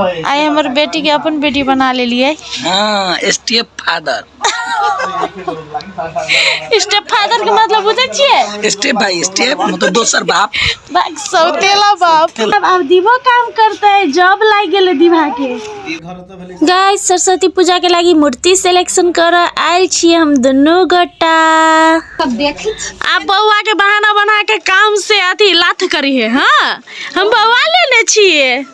आइ हमर बेटी के अपन बेटी बना लेलियै। हाँ, स्टेप फादर। स्टेप फादर के मतलब बुझै छियै? स्टेप बाय स्टेप मतलब दोसर बाप। बाक सौतेला बाप। आब दीभो काम करतै, जॉब लागि गेलै दीभा के। गाइस सरस्वती पूजा के लागी मूर्ति सिलेक्शन कर आयल छियै हम दुनू गोटा। सब देखै छी। आब बौआ के बहाना बना के काम से अथी लाथ करी है। हाँ, हम बौआ लेने छियै।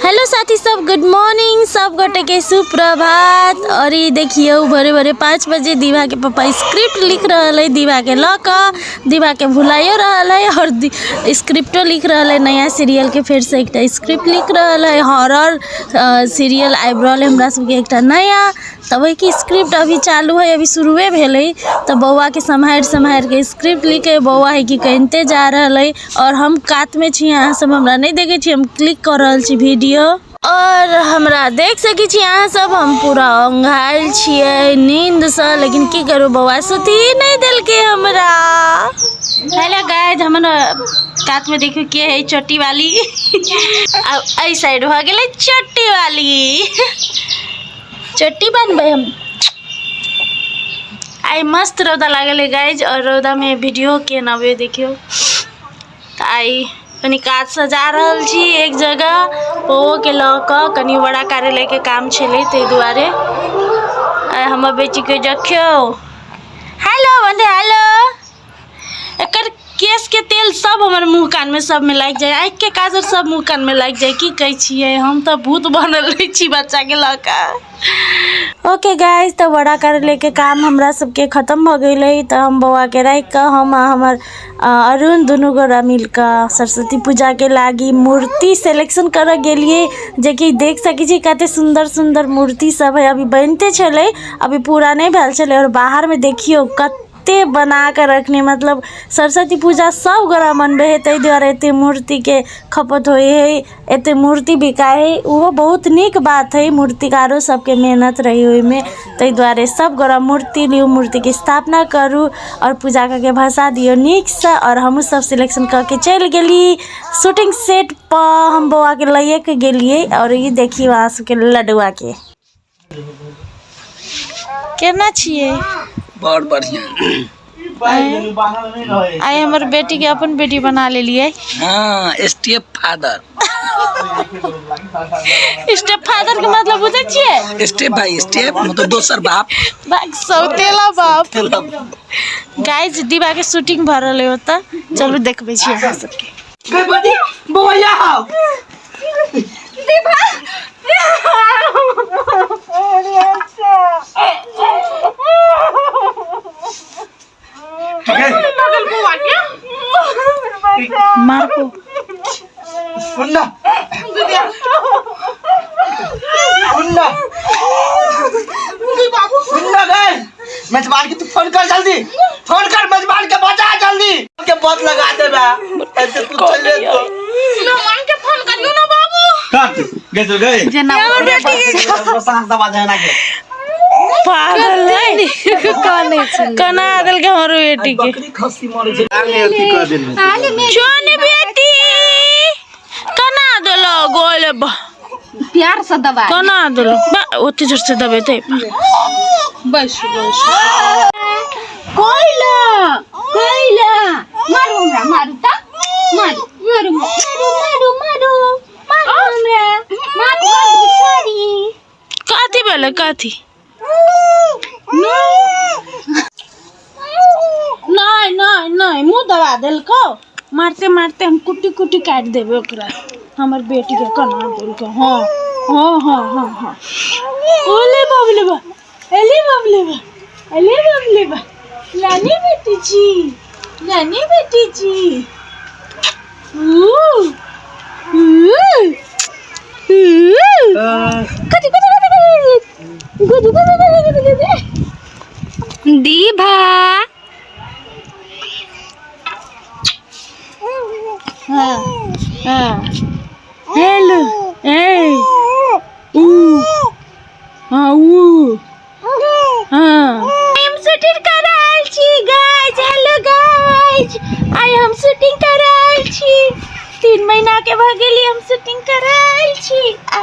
हेलो साथी सब, गुड मॉर्निंग, सब गोटे के सुप्रभात। और ई देखियो भोरे भोरे 5 बजे दीवा के पापा स्क्रिप्ट लिख रहल है, दीवा के लऽ कऽ, दीवा के भुलाइयो रहल है और स्क्रिप्टो लिख रहल है नया सीरियल के, फेर से एकटा स्क्रिप्ट लिख रहल है। हॉरर सीरियल आबि रहल है हमरा सबके एकटा नया, तऽ ओहिके स्क्रिप्ट अभी चालू है, अभी शुरुए भेलै। तऽ बौआके सम्हारि सम्हारिके स्क्रिप्ट लिखै, बौआ है कि कनिते जा रहल है और हम कातमे छी, अहाँ सब हमरा नहि देखै छी, हम क्लिक कऽ रहल छी वीडियो और हमरा देख सकै छी अहाँ सब। हम पूरा औंघायल छियै नींदसँ, लेकिन की करू, बौआ सुतही नहि देलकै हमरा। हेलो गाइस, हमर कातमे देखियौ के है, चोटी वाली। आब एहि साइड भऽ गेलै चोटी वाली, चोटी बनबै हम। आइ मस्त रौदा लागल है गाइज, और रौदामे वीडियो केहन अबै देखियौ। तऽ आइ कनि काजसँ जा रहल छी एक जगह, बौओके लऽ कऽ कनि बड़ा कार्यालयके काम छलै ताहि दुआरे। आइ हमर बेटीके देखियौ, हेलो बन्दे, हेलो। एकर केशके तेल सब हमर मुँह कानमे सबमे लागि जाइ, आँखिके काजर सब मुँह कानमे लागि जाइ। की कहै छियै, हम तऽ भूत बनल रहै छी बच्चाके लऽ कऽ। ओके गाइस, तऽ बड़ा कार्यालयके काम हमरा सबके खतम भऽ गेलै। तऽ हम बौआके राखि कऽ हम आ हमर अरुण दुनू गोरा मिल कऽ सरस्वती पूजाके लागी मूर्ति सिलेक्शन करऽ गेलियै, जेकि देख सकै छी कते सुन्दर सुन्दर मूर्ति सब है। अभी बनिते छलै, अभी पूरा नहि भेल छलै। आओर बाहरमे देखियौ कते बना कऽ रखने, मतलब सरस्वती पूजा सब गोरा मनबै है, ताहि दुआरे एते मूर्तिके खपत होइ है, एते मूर्ति बिकाइ है। ओहो बहुत नीक बात है, मूर्तिकारो सबके मेहनत रहै ओहिमे, ताहि दुआरे सब गोरा मूर्ति लिउ, मूर्तिके स्थापना करू आओर पूजा कऽ के भसा दियौ नीकसँ। आओर हमहूँ सब सिलेक्शन कऽ के चलि गेली शूटिंग सेट पर, हम बौआके लैए के गेलियै। आओर ई देखियौ अहाँ सबके लडुआके केना छियै। बड़ बढ़िया। आइ हमर बेटी के अपन बेटी बना लेलियै। हाँ, स्टेप फादर। स्टेप फादर के मतलब बुझै छियै? स्टेप बाय स्टेप मतलब दोसर बाप। बाक सौतेला बाप। गाइस, दीवा के शूटिंग भऽ रहल है ओतऽ, चलू देखबै छी अहाँ सबके। बौआ हाउ मारको सुन ना, सुन ना, सुन ना गए मेजबान के तू फोन कर, जल्दी फोन कर मेजबान के, बचा जल्दी के बहुत लगा दे बा ऐसे तू चल ले तो मेहमान के फोन करियो ना बाबू। काट गए तो गए। जेना सांस दबा जाए ना के पागल है, कना देलकै हमर बेटी के। बकरी खस्सी मरे छै। अथी कर देल। चोन बेटी कना देलो गोल प्यार से दबा। कना देलो बा, ओते जोर से दबेतै। बस बस, कोइला कोइला, मारू हमरा, मारू त मारू मारू मारू मारू मारू मारू हमरा, माफ कर दू, सॉरी। कथी भेलै? कथी नहीं नहीं नहीं, मुँह दबा देलको। मारते मारते हम कुट्टी कुट्टी काटि देबै ओकरा। हमर बेटी के कना देलको। हाँ हाँ हाँ हाँ हाँ, ओले बाबले बा, एले बाबले बा, एले बाबले बा, नानी बेटी जी, नानी बेटी जी, ऊ ऊ ऊ, कथी कथी कथी कथी गुदु गुदु गुदु गुदु गुदु। दीभा हाँ हाँ, हेलो, ए ऊ हाँ ऊ हाँ। हम शूटिंग कर रहल छी गाइस। हेलो गाइस, आइ हम शूटिंग कर रहल छी। 3 महीना के भऽ गेली, हम शूटिंग कर रहल छी। आ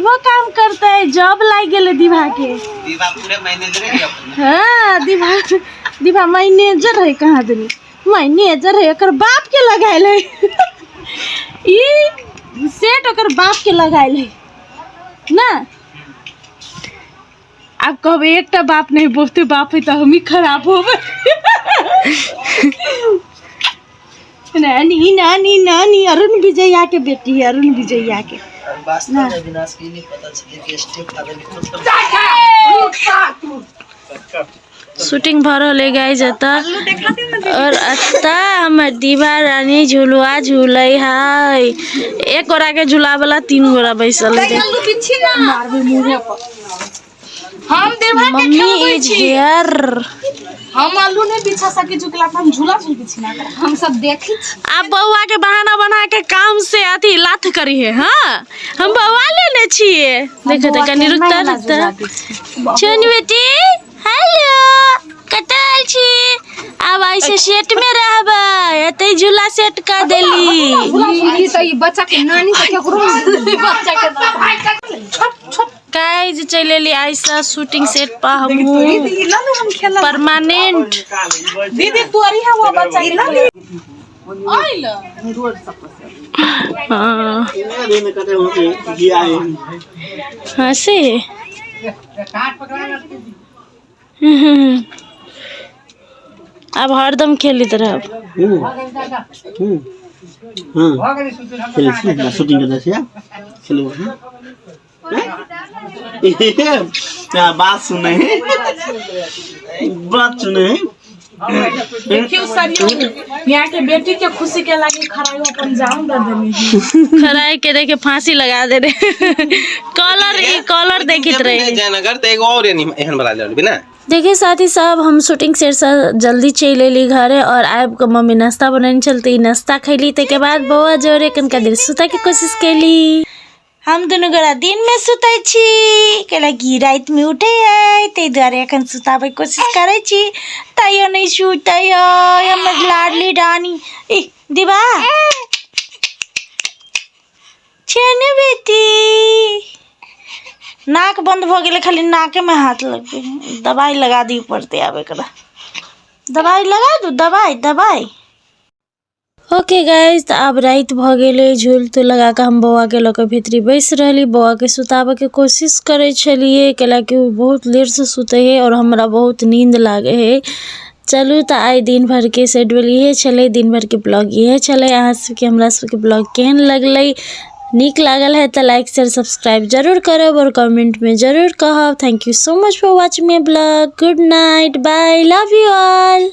दीभो काम करते, जॉब लागि गेलै दीभा के। दीवा पूरे मैनेजर है अपन। हाँ, दीभा दीभा मैनेजर है, कहाँ दुनी मैनेजर है, ओकर बाप के लगायल है। ई सेट ओकर बाप के लगायल है ना। आब कहबै एकटा बाप नहीं, बहुते बाप है तऽ हमही खराब होबै। नानी नानी नानी अरुण विजया के बेटी है, अरुण विजया के। वास्तव में अविनाश के नहीं पता चले कि स्टेप फादर शूटिंग भऽ रहल है गाइस एतऽ, और एतऽ हमर दीवा रानी झुलुआ झूलै है। एक गोरा के झूला वाला 3 गोरा बैसल है। हम देवा के मम्मी खेलबै is छी। हियर। हम आलू नहीं बिछा सकी झुकला, हम झूला झूल छी ना। हम सब देखी छी। आप बौआ के बहाना बना के काम से अथी लाथ करी है। हाँ, हम बौआ लेने छिए। देखो तो कनी रुकता रुकता। चुन बेटी, हेलो, कतऽ आयल छी? आब ऐसे सेट में रहबै, एते झूला सेट कर देली। ई तऽ ई बच्चा के नानी के केकरो बच्चा के छोट छोट गाइस चलि एली आइसा शूटिंग सेट पर हमहूँ परमानेंट। दीदी तू अरी है वो बच्चा के आइल। हाँ हंसे अब हरदम खेलित रहब। शूटिंग कर खेलू बात सुने है, बात सुने है। देखियो सर, यहाँ के बेटी के खुशी के लागी खराई अपन जान दे देनी। खराई के देखे फांसी लगा दे रे। कॉलर ई कॉलर देखित रहे। जयनगर तऽ एगो और एहन वाला ले लेबै ना। देखिए साथी साहब, हम शूटिंग सेट से जल्दी चलि अयली घरे और आबि कऽ मम्मी नाश्ता बनेने छल तऽ ई नाश्ता खैली। ताहिके बाद बौआ जोरे कनिका देर सुतैके कोशिश कैली। हम दुनू गोरा दिन में सुतै छी, कैलाकि रातिमे उठै है, ताहि दुआरे एखन सुताबैके कोशिश करै छी, तैयो नहि सुतै है हमर लाडली रानी। ई दीवा छेने बेटी, नाक बंद भऽ गेलै, खाली नाके में हाथ लगबै। दवाई लगा दी पड़तै आब एकरा, दवाई लगा दू, दवाई दवाई। ओके गाइस, तऽ आब राति भऽ गेलै। झूल तूल लगा कऽ हम बौआके लऽ कऽ भीतरी बैस रहली। बौआके सुताबऽके कोशिश करै छलियै, कैलाकि ओ बहुत लेटसँ सुतै है और हमरा बहुत नींद लागै है। चलू तऽ आइ दिन भरके शेड्यूल इहे छलै, दिन भरके ब्लॉग इहे छलै। अहाँ सबके हमरा सबके ब्लॉग केहन लगलै? नीक लागल है तऽ लाइक शेयर सब्सक्राइब जरूर करब और कमेंटमे जरूर कहब। Thank you so much for watching my blog. Good night, bye, love you all.